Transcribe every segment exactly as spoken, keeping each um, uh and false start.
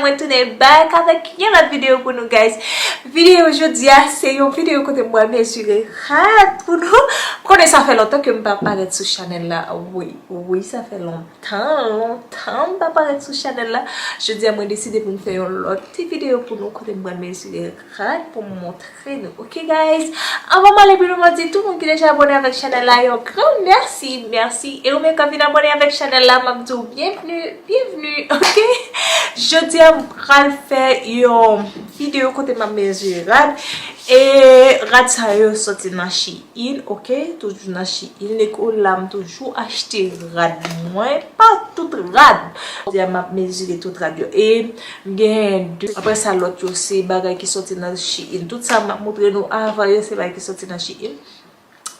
Mwen tounen back avèk yon lòt videyo pou nou, guys. Videyo jodi a, se yon videyo kote m pral mezire rad pou nou. M konnen sa fè lontan ke m pa parèt sou chanèl la. Wi, wi, sa fè lontan, lontan m pa parèt sou chanèl la. Jodi a, mwen deside pou m fè yon lòt ti videyo pou nou kote m pral mezire rad pou m montre nou. Ok, guys? Anvan m ale pi lwen, mwen di tout moun ki deja abòne avèk chanèl la, yon gran mèsi, mèsi. E ou menm k ap vin abòne avèk chanèl la, m ap di w byenvni, byenvni, ok? Jodi a, m pral fè yon videyo kote m ap mezire rad. E rad sa yo soti nan Shein, ok? Toujou nan Shein. Nik ou la, m toujou achte rad mwen. Pa tout rad. Jodi a, m ap mezire tout rad yo. E m gen de. Apre sa, lòt yo, se bagay ki soti nan Shein. Tout sa m ap montre nou avan yo, se bagay ki soti nan Shein.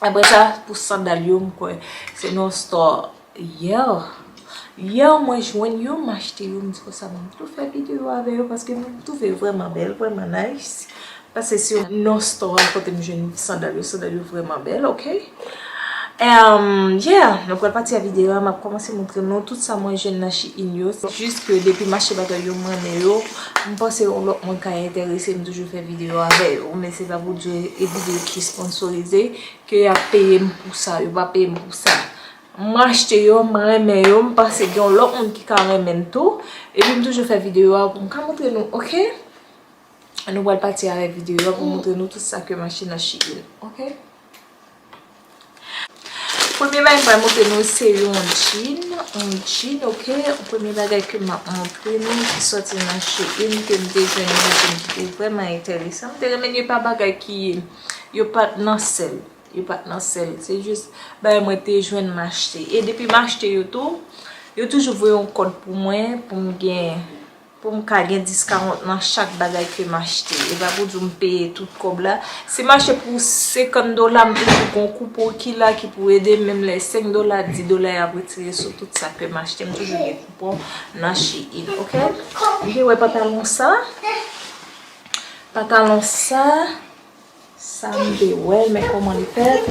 Apre sa, pou sandal yo, m kwè se nan yon store. Yeah. Yeah, mwen jwenn yo, m achte yo, m di konsa, m tou fè videyo avè yo, paske m twouve yo vrèman bèl, vrèman nice. Pase si yon store kote m jwenn sandal yo, sandal yo vrèman bèl, ok? Em, yeah, nou pral pati a videyo a, m ap kòmanse montre nou tout sa mwen jwenn nan Shein yo. Jis ke depi m achte bagay yo, m renmen yo, m panse yon lòt moun ka enterese, m toujou fè videyo avè yo. Men se pa pou di e videyo ki sponsorize, ke y ap peye m pou sa, yo pa peye m pou sa. M achte yo, m renmen yo, m panse gen yon lòt moun ki ka renmen l tou. Epi m toujou fè videyo a pou m ka montre nou, ok? Nou pral pati avèk videyo a pou montre nou tout sa ke m achte nan Shein, ok? Premye bagay m pral montre nou se yon jean, yon jean, ok? Premye bagay ke m ap montre nou ki soti nan Shein ke m te jwenn yon jean ki te vrèman enteresan. M te renmen l, e pa bagay ki, yo pa t nan sèl. Yo pa t nan sèl. Se jis bagay mwen te jwenn m achte. E depi m achte yo tou, yo toujou voye yon kòd pou mwen, pou m gen, pou m ka gen discount nan chak bagay ke m achte. E pa pou di m peye tout kòb la. Si m achte pou senkant dola, m toujou gen yon koupon ki la ki pou ede m, menm lè senk dola, dis dola y ap retire sou tout sa ke m achte. M toujou gen koupon nan Shein, ok? M te wè pantalon sa. Pantalon sa. Sa m te wè l, men kòman li fèt.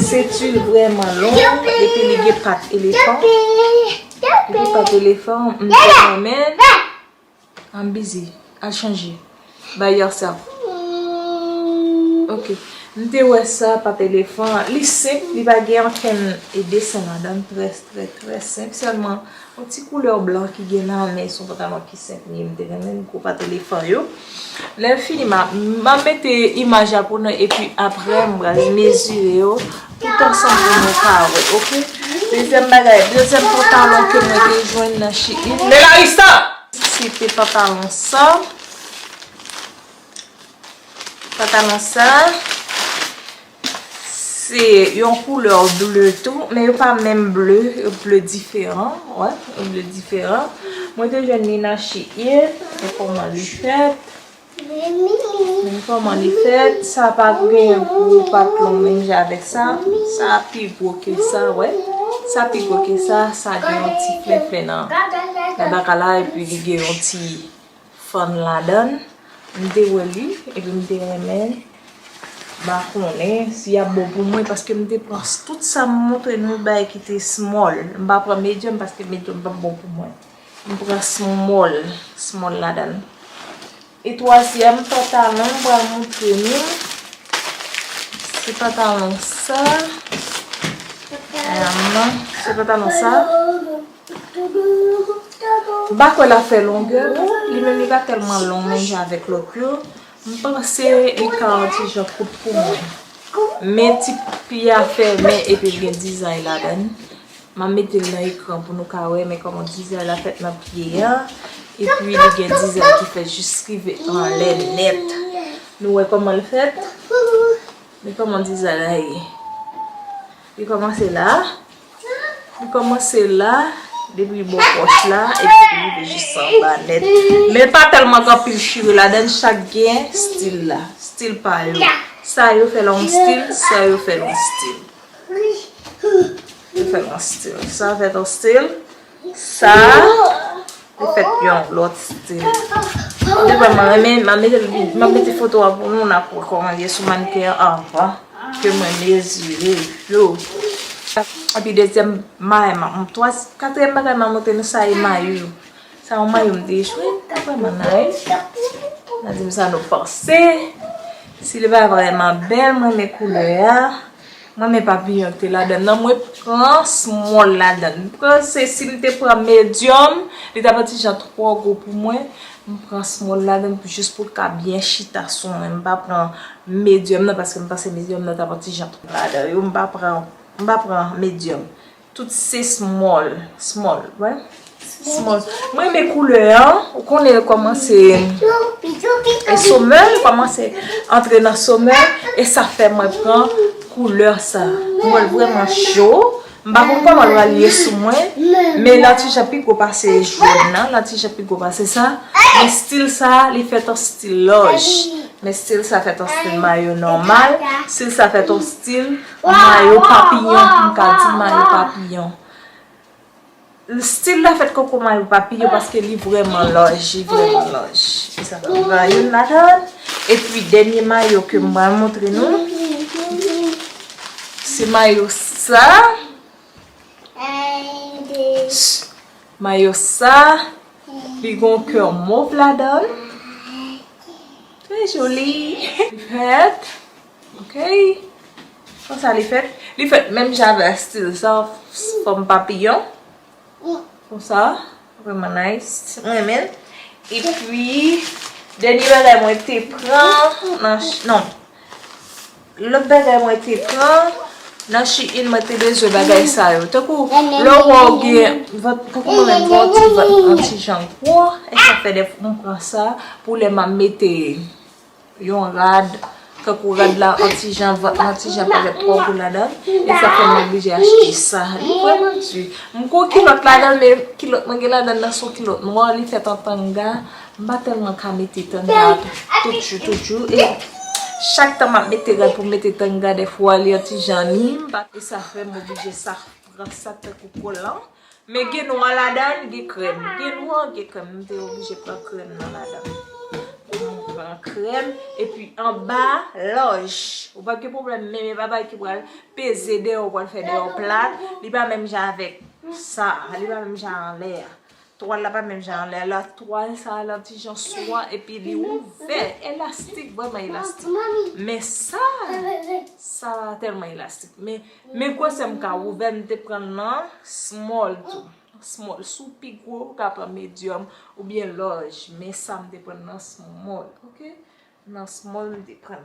Senti l vrèman long, epi li gen pat elefan. Epi pat elefan, m te renmen. I'm busy. Al chanje. Bye, yourself. Ok. M te wè sa, pat elefan. Li senp, li pa gen ankenn e desen ladan l. Trè, trè, trè senp. Sèlman, yon ti koulè blan ki gen la, men se yon pantalon ki senp li ye. M te renmen gwo pat elefan yo. Lè m fini, m a, m a mete imaj la pou nou, epi apre, m pral mezire yo tout ansanm pou nou ka wè, ok? Dezyèm bagay, dezyèm pantalon ke mwen te jwenn nan Shein. Melarista! Se te pantalon sa. Pantalon sa, se yon koulè ble tou, men yo pa menm ble, yo ble diferan, wè, yo ble diferan. Mwen te jwenn li nan Shein, men kòman li fèt, men kòman li fèt, sa pa gen gwo pat long menm jan avèk sa, sa pi gwo ke sa, wè, sa pi gwo ke sa, sa gen yon ti flenflen nan, nan baka la, epi li gen yon ti fann ladan l. M te wè li, epi m te renmen. M pa konnen si y ap bon pou mwen, paske m te pran s-, tout sa m montre nou bagay ki te small. M pa pran medium, paske medium p ap bon pou mwen. M pran small, small ladan l. E twazyèm pantalon, m pral montre nou. Se pantalon sa. Em, se pantalon sa. M pa kwè l ap fè longè, non. Li menm, li pa tèlman long menm jan avèk lòt yo. M panse li ka yon ti jan kout pou mwen. Men ti pye a fèmen epi l gen dizay ladan l. M a mete l nan ekran pou nou ka wè, men kòman dizay la fèt nan pye a. Epi li gen dizay ki fèt jis rive anlè nèt. Nou wè kòman l fèt? Men kòman dizay la ye? Li kòmanse la. Li kòmanse la, depi bò pòch la, epi li rive jis anba nèt. Men pa tèlman gen anpil chire ladan l, chak gen stil la, stil pa yo. Sa yo fè l yon stil, sa yo fè l yon stil. Yo fè l yon stil. Sa fè l yon stil. Sa. Li fèt yon lòt stil. Ou te kwè mwen renmen, m ap mete, m ap mete foto a pou nou, n ap wè kòman l ye sou mannken an avan ke mwen mezire yo. Epi dezyèm bagay m ap, twa, katriyèm bagay m ap montre nou sa e mayo. Sa yon mayo m te jwenn, li vrèman nice. N a di m sa nou panse. Si li pa vrèman bèl, mwen renmen koulè a. Mwen renmen papiyon ki te ladan nan. Mwen pran small ladan. M panse si m te pran medium, li t ap yon ti jan twò gwo pou mwen. M pran small ladan pou, jis pou l ka byen chita sou mwen. M pa pran medium nan, paske m panse medium nan t ap yon ti jan twò ladan yo. M pa pran, m pa pran medium. Tout se small, small, wè. Small. Mwen renmen koulè an. Ou konnen l kòmanse e summer, l kòmanse antre nan summer, e sa fè mwen pran koulè sa. Mwen vrèman cho. M pa konn kòman l pral ye sou mwen, men l yon ti jan pi gwo pase jòn nan, l yon ti jan pi gwo pase sa. Men stil sa, li fèt an stil large. Men stil sa fèt an stil mayo nòmal. Stil sa fèt an stil mayo papiyon, pou m ka di mayo papiyon. Stil la fèt koko mayo papiyon paske li vrèman large, li vrèman large. E sa fè m pran youn ladan. Epi dènye mayo ke m pral montre nou, se mayo sa. Mayo sa, li gon kè mov ladan l. Trè joli. Li fèt. Ok. Konsa li fèt. Li fèt menm jan avè stil sa, fòm papiyon. Konsa. Vrèman nice. Mwen renmen l. Epi, dènye bagay mwen te pran nan ch-, non. Lòt bagay mwen te pran nan Shein, mwen te bezwen bagay sa yo. Tankou, lè w wè w gen vant, tankou mwen menm, gen yon ti vant, yon ti jan gwo, e sa fè dèfwa mwen pran sa pou lè m ap mete yon rad, tankou rad la, yon ti jan vant, yon ti jan parèt twò gwo ladan, e sa fè m oblije achte sa. Li vrèman di. M gon kilòt ladan, men kilòt mwen gen ladan nan se yon kilòt nwa, li fèt an tanga. M pa tèlman ka mete tanga tout jou, tout jou. E chak tan m ap mete rad pou m mete tanga, dèfwa li yon ti jan ni, m pa, e sa fè m oblije sa, pran sa tankou kolan. Men gen nwa ladan, gen krèm. Gen nwa, gen krèm. M te oblije pran krèm nan ladan. M pran krèm, epi anba, lòj. Ou pa gen pwoblèm, men, men pa bagay ki pral peze dèyè, ou pral fè dèyè w plat. Li pa menm jan avèk sa, li pa menm jan anlè a. Twal la pa menm jan anlè la. Twal sa la ti jan swa epi li ouvè. Elastik, vrèman elastik. Men sa, sa tèlman elastik. Men, men gwosè m ka ouvè, m te pran nan small tou. Small. Si w pi gwo, ou ka pran medium oubyen large. Men sa m te pran nan small, ok? Nan small m te pran.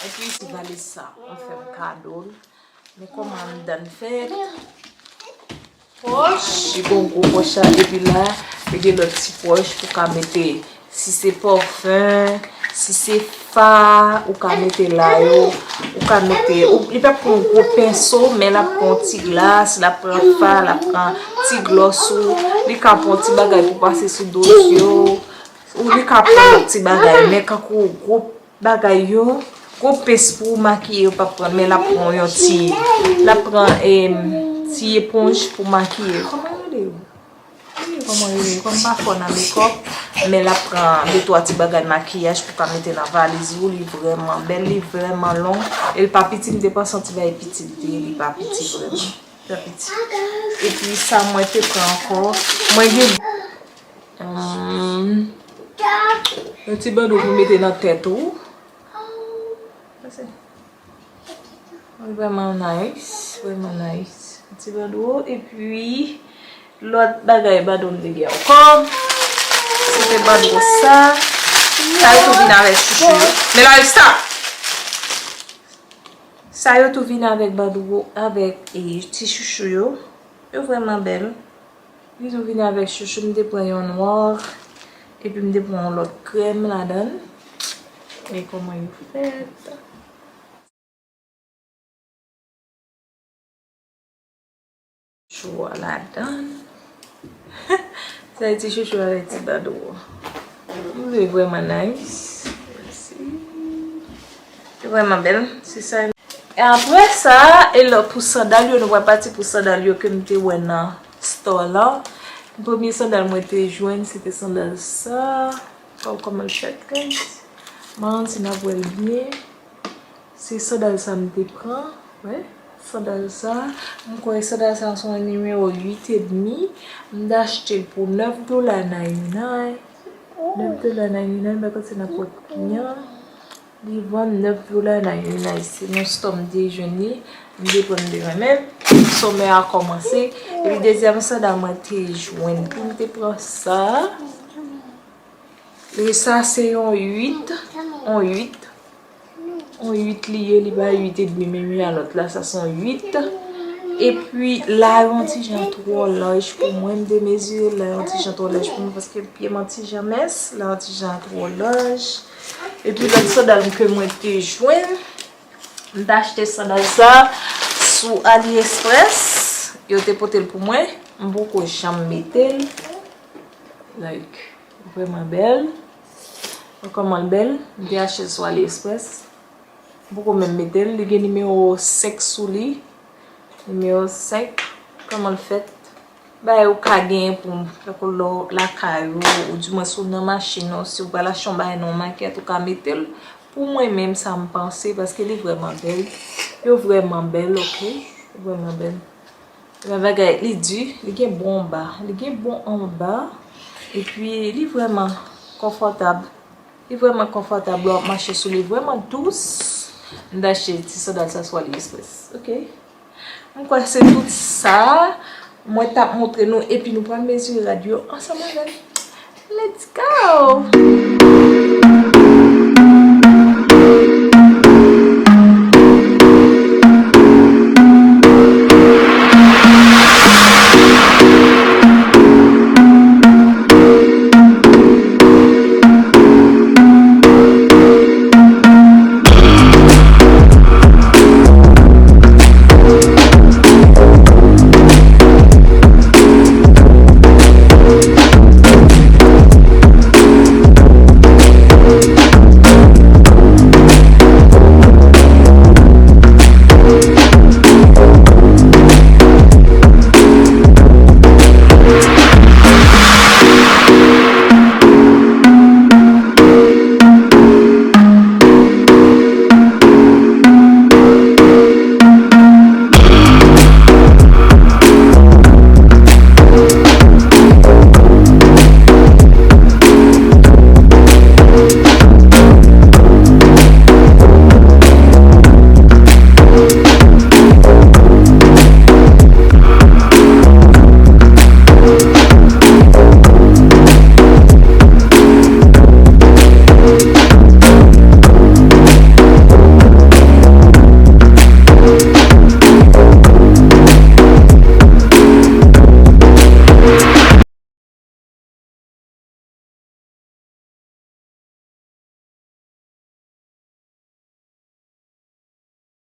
Epi ti valiz sa, mwen fè m kado l. Men kòman anndan l fèt. Pòch, li gon gwo pòch la, epi la, li gen lòt ti pòch pou ka mete, si se pòfen, si se fa, ou ka mete la yo, ou ka mete, ou, li p ap pran gwo penso, men l ap pran ti glas, l ap pran fa, l ap pran ti glòs ou, li ka pran ti bagay pou pase sou do yo. Ou li ka pran lòt ti bagay, men kankou gwo bagay yo, gwo pens pou w makiye yo p ap pran, men l ap pran yon ti, l ap pran, em, ti eponj pou makiye yo. Kòman yo rele yo? Wi, kòman yo rele yo? Kòm m pa fò nan mekòp, men l ap pran de twa ti bagay makiyaj pou ka mete nan valiz ou, li vrèman bèl, li vrèman long, e l pa piti, m te panse yon ti bagay piti li te ye, li pa piti vrèman, li pa piti. Epi sa mwen te pran ankò, mwen gen Hmm. Yon ti bando pou mete nan tèt ou. Sa se. Li vrèman nice, vrèman nice. Yon ti bando, epi lòt bagay bando m te gen ankò. Se te bando sa. Sa yo tou vin avèk chouchou yo. Men la, stop! Sa yo tou vin avèk bando, avèk, e, ti chouchou yo. Yo vrèman bèl. Li tou vin avèk chouchou, m te pran yon nwa, epi m te pran yon lòt krèm ladan l. Men kòman yo fèt. Chou a ladan l. Sa e ti chouchou avèk ti bando. Li vrèman nice. Mèsi. Li vrèman bèl. Se sa. E apre sa, e lè pou sandal yo, nou pral pati pou sandal yo ke m te wè nan store la. Premye sandal mwen te jwenn, se te sandal sa. Gade kòman l fèt, guys. M pa konn si n ap wè l byen. Se sandal sa m te pran, wè. Sandal sa, m kwè sandal sa se yon nimewo uit edmi. M t achte l pou nèf dola ninety-nine. Nèf dola ninety-nine, m pa konn si n ap wè pri an. Li vann nèf dola ninety-nine. Se nan stò m te jwenn li. M te pran l devan menm. Somè a kòmanse. Epi dezyèm sandal mwen te jwenn pou m te pran sa. E sa se yon uit. Yon uit. Yon uit li ye, li pa uit edmi menm jan lòt la, sa se yon uit. Epi la yon ti jan twò laj pou mwen, m te mezire la yon ti jan twò laj pou mwen paske pye m yon ti jan mens, la yon ti jan twò laj. Epi lòt sandal ke mwen te jwenn, m t achte sandal sa sou AliExpress, yo te pote l pou mwen, m poko janm mete l. Like, vrèman bèl. Kòman l bèl? M te achte l sou AliExpress. M poko menm mete l. Li gen nimewo senk sou li. Nimewo senk. Kòman l fèt? Bagay ou ka genyen pou, tankou lè w lakay ou, oudimwens ou nan machin ou, si w pral achte yon bagay nan yon makèt, ou ka mete l. Pou mwen menm, sa m panse, paske li vrèman bèl. Yo vrèman bèl, oke? Yo vrèman bèl. Men bagay, li di, li gen bon anba, li gen bon anba, epi li vrèman konfòtab. Li vrèman konfòtab lè w ap mache sou li, vrèman dous. M t achte ti sandal sa sou AliExpress, oke? M kwè se tout sa mwen t ap montre nou, epi nou pral mezire rad yo ansanm avè m. Let's go!